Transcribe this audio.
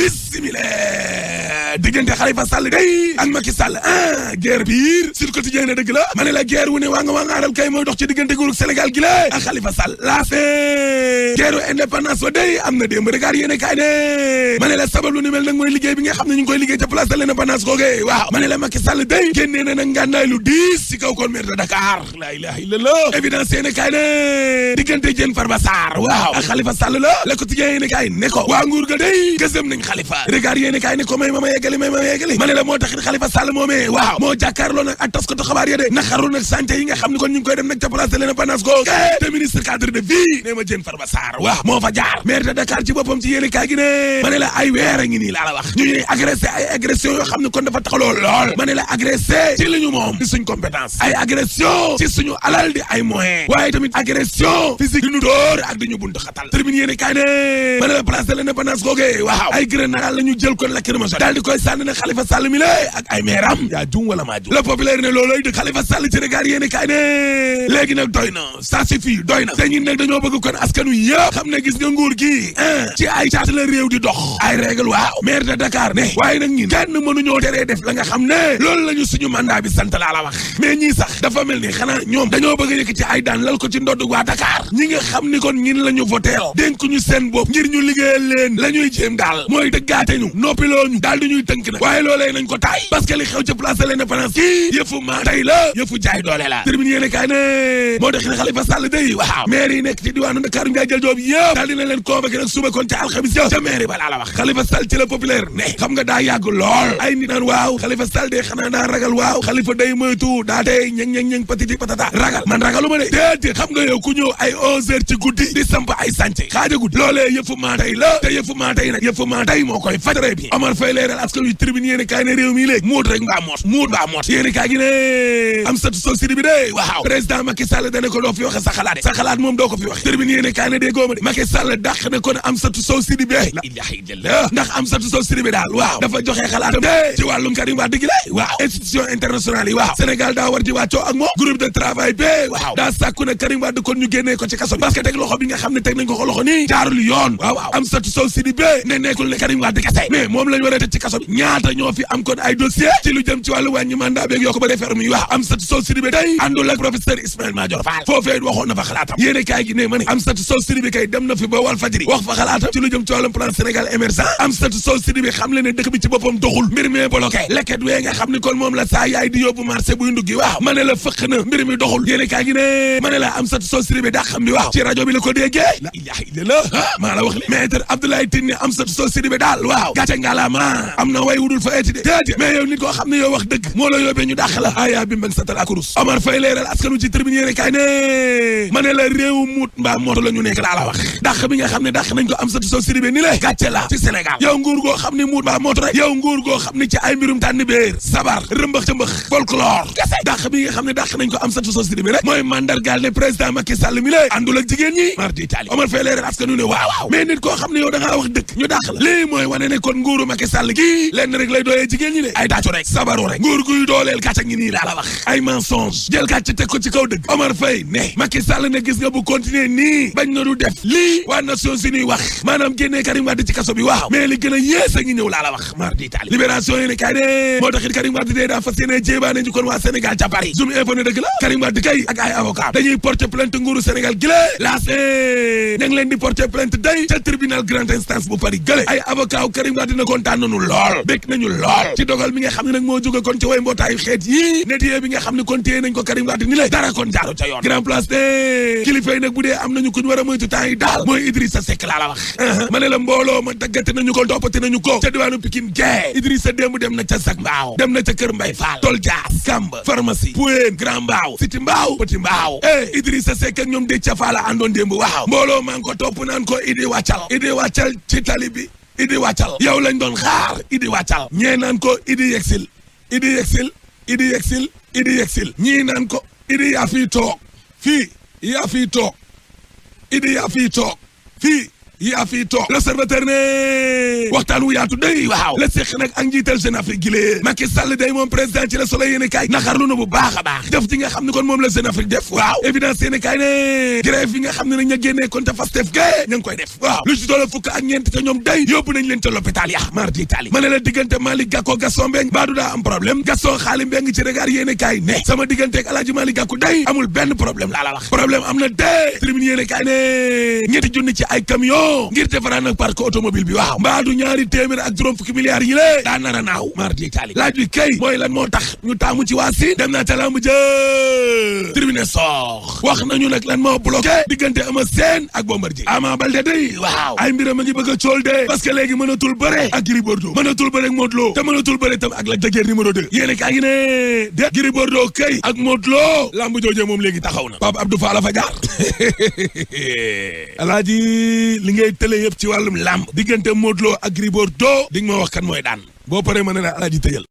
bismillah diggante Khalifa Sall day ak Macky Sall guerre biir sur quotidien ne dëgg la ma ne la guerre wu ne waa ngaaral kay mooy dox ci diggante nguurug Sénégal gi la ak Khalifa Sall laa fee guerre indépendance ba day am na démb regard yéene kaay ne ma ne la sabab lu ni mel nag mooy liggéey bi nga xam ne ñu ngi koy liggéey ca place de l'indépendance googee waaw ma ne la Macky Sall day génnee na nag ngànnaay lu diis ci kaw kon maire de Dakar la ilaha illallah évidence yéene kaay ne diggante Diène Farba Sarr waaw ak Khalifa Sall la le quotidien yéene kaay ne ko waa nguur ga day gësëm nañ Khalifa regard yéene kaay ne ko may ma yeggali ma ne la moo taxit Khalifa Sall moomee waaw moo jàkkaarloo nag ak taskatu xabaar ya de naxaru nag santé yi nga xam ne kon ñu ngi koy dem nag ca place de l'indépendance ko te ministre cadre de vie ne ma Diène Farba Sarr waaw moo fa jaar maire de Dakar ci boppam ci yéene kaay gi ne ma ne la ay weer a ngi nii laa la wax ñu ñuy agressé ay agression yoo xam ne kon dafa taxaloo lool ma ne la agressé ci li ñu moom ci suñ compétence ay agression ci suñu alal di ay moyens waaye tamit agression physique di ñu dóor ak di ñu buntu xatal termine yéene kaay ne ma ne la place de l'indépendance googee waaw ay grenade la ñu jël kon lacrymogène daal di koy sànni nag Khalifa Sall mi la ak ay meeram yaa jum wala maa jum le populaire ne looloy dëgg Khalifa Sall ci regard yéene kaay ne léegi nag doy na ça suffit doy na te ñun nag dañoo bëgg kon askanu yëpp xam ne gis nga nguur gi ci ay caat la réew di dox ay règle waaw maire de Dakar ne waaye nag ñun kenn mënuñoo teree def la nga xam ne loolu la ñu suñu mandat bi sant laa la wax mais ñii sax dafa mel ni xanaa ñoom dañoo bëgg a yëkk ci ay daan lal ko ci ndodd waa Dakar ñi nga xam ni kon ñin la ñu voteel dénk ñu seen bopp ngir ñu liggéeyal leen la ñuy jéem daal mooy dëggaate ñu noppiloo ñu daal di ñuy tënk nag waaye loolee nañ ko taay parce que li xew ci place de l'indépendance kii yëfu maa tey la yëfu jaay doole la termine yéene kaay ne moo tax ne Khalifa Sall day waaw maire yi nekk ci diwaanu Dakar Ndiaye jël joob yëpp daal dina leen convoqué nag suba kon ca alxamis ya ca maire ba laa la wax Khalifa Sall ci la populaire ne xam nga daa yàgg lool ay nit naan waaw Khalifa Sall day xanaa daa ragal waaw Khalifa day moytu daa tey ñëng patiti patata ragal man ragaluma de déedéet xam nga yow ku ñëw ay 11h ci guddi di samp ay sànce xaaja guddi loolee yëfu maa tey la te yëfu maa tey nag yëfu maa tey moo koy faj très bien Omar Faye leeral askan wi tribune yéene kaay ne réew mi léegi muut rek mbaa moot yéene kaay gi ne am satu sow sidi bi de waaw président Macky Sall dane ko doo fi waxe sa xalaat moom doo ko fi waxe tribune yéene kaay ne dee góoma de Macky Sall dàq ne kon am satu sow sidi bi la ilaha illallah ndax am satu sow sidi bi daal waaw dafa joxe xalaatam de ci wàllum Karim Wade gi la waaw institution internationale yi waaw Sénégal daa war ci wàccoo ak moom groupe de travail bi waaw daa sàkku ne Karim Wade kon ñu génnee ko ci kaso bi parce que teg loxo bi nga xam ne teg nañ ko loxo nii jaarul yoon waaw am satu sow sidi bi ne nekkul ne Karim Wade kese mais moom lañ war a tëj ci kaso bi ñaata ñoo fi am kon ay dossier ci lu jëm ci wàllu wàññi mandat beeg yokk ba réforme yi waaw am satu sow sidi bi tey àndul ak professeur Ismaïla Madior Fall foofee waxoon na fa xalaatam yéene kaay gi ne ma ne am satu sow sidi bi kay dem na fi ba Walf Fadjri wax fa xalaatam ci lu jëm ci wàllum plan Sénégal émergent am satu sow sidi bi xam le ne dëkk bi ci boppam doxul mbir mi bloqué lekket wee nga xam ni kon moom la saa yaay di yóbbu marché buy nduggi waaw ma ne la fëq na mbir mi doxul yéene kaay gi ne ma ne la am satu sow sidi bi daa xam ni waaw ci rajo bi la ko déggee la ilaha illallah maa la wax li maître Abdoulaye Tine am satu sow sidi bi daal waaw gàcce ngalaama am na way wudul fa eeti de déedéet mais yow nit koo xam ne yow wax dëgg moo la yóbbee ñu dàq la aya bi mbag satal akurus Omar Faye leeral askanu ci tribune yéene kaay ne ma ne la réew mut mbaa mooto la ñu nekk laa la wax dàq bi nga xam ne dàq nañ ko am satu sow sidi bi ni le gàcce la ci Sénégal yow nguur goo xam ne mut mbaa mooto rek yow nguur goo xam ne ci ay mbirum tànn béer sabar rëmbax ca mbax folklore kese dàq bi nga xam ne dàq nañ ko am satu sow sidi bi rek mooy mandargaal ne président Macky Sall mi le àndul ak jigéen ñi mardi Italie Omar Faye leeral askanu ne waaw mais nit koo xam ne yow da ngaa wax dëkk ñu dàq la lii mooy wane ne kon nguuru Macky Sall gi lenn rek lay dooyee jigéen ñi de ay tàccu rek sabaru rek nguur guy dooleel kàcca ngi nii laa la wax ay mensonge jël kàcc teg ko ci kaw dëgg Omar Faye ne Macky Sall ne gis nga bu continuer nii bañ na du def lii waa Nations Unies wax maanaam génnee Karim Wade ci kaso bi waaw mais li gën a yées a ngi ñëw laa la wax mardi Italie libération yi ne kay ne moo taxit Karim Wade dee daa fas yéene jéebaane ñu kon waa Sénégal ca Paris zoom info ne dëgg la Karim Wade kay ak ay avocat dañuy porter plainte nguuru Sénégal gi la laas ña ngi leen di porter plainte day ca tribunal grande instance bu Paris gële ay avocat Karim Wade na kontaan nañu lool bég nañu lool ci dogal mi nga xam ne nag moo jóge kon ci way mbootaayu xeet yi ne téye bi nga xam ne kon téye nañ ko Karim Wade ni la dara kon jaaru ca yoon grand place de kilifa yi nag bu dee am nañu kuñ war a moytu temps yi daal mooy Idrissa Seck laa la wax ma ne la mbooloo ma daggate nañu ko toppate nañu ko ca diwaanu Pikine gee Idrissa démb dem na ca Zac Mbao dem na ca Kër Mbay Fall Tol Dias Kamb pharmacie Pouyen Grand Mbao Cité Mbao Petit Mbao Idrissa Seck ak ñoom Déthié Fall la àndoon démb waaw mbooloo maa ngi ko topp naan ko Idi wàccal ci tali bi Idi wàccal yow lañ doon xaar Idi wàccal ñee naan ko Idi yegsil ñii naan ko Idi yaa fii toog fii yaa fii toog Idi yaa fii toog fii yaa fii toog l'observateur ne waxtaan wu yaatu day waaw la séq nag ak njiital Jeune Afrique gi lee Macky Sall day moom président ci la Soleil yéene kaay naxarlu na bu baax a baax def ci nga xam ne kon moom la Jeune Afrique def waaw évidence yéene kaay ne grève yi nga xam ne nag ña génnee kon te Pastef ga ña ngi koy def waaw lu ci doole fukk ak ñeent te ñoom day yóbbu nañ leen ca l'hôpital ya mardi Italie ma ne la diggante Malick Gakou Gaston Mbengue baadu daa am problème Gaston Xaali Mbengue ci regard yéene kaay ne sama diggante ak Alaaji Malick Gakou day amul benn problème laa la wax problème am na dee tribune yéene kaay ne ñetti junni ci ay camion ngir defaraan nag parc automobile bi waaw mbaadu ñaari téeméer ak juróom fukki milliards yi lée daa nar a naaw mardi Italie laaj bi kay mooy lan moo tax ñu taamu ci waa si dem naa ca lamb jë tribune soox wax nañu nag lan moo bloqué diggante Eumeu Sène ak Bombardier Ama Baldé day waaw ay mbiram a ngi bëgg a cool de parce que léegi mënatul bëre ak Gris Bordeaux mënatul bëre ak Modou Lo te mënatul bëre tam ak Lac de Guiers numéro 2 yéene kaa ngi ne de Gris Bordeaux kay ak Modou Lo lamb jooje moom léegi taxaw na Pape Abdou Fall fa jaar alaaji li ngay tële yëpp ci wàllum lamb diggante Modou Lo ak Gris Bordeaux di nga ma wax kan mooy daan boo paree ma ne la alaaji tëjal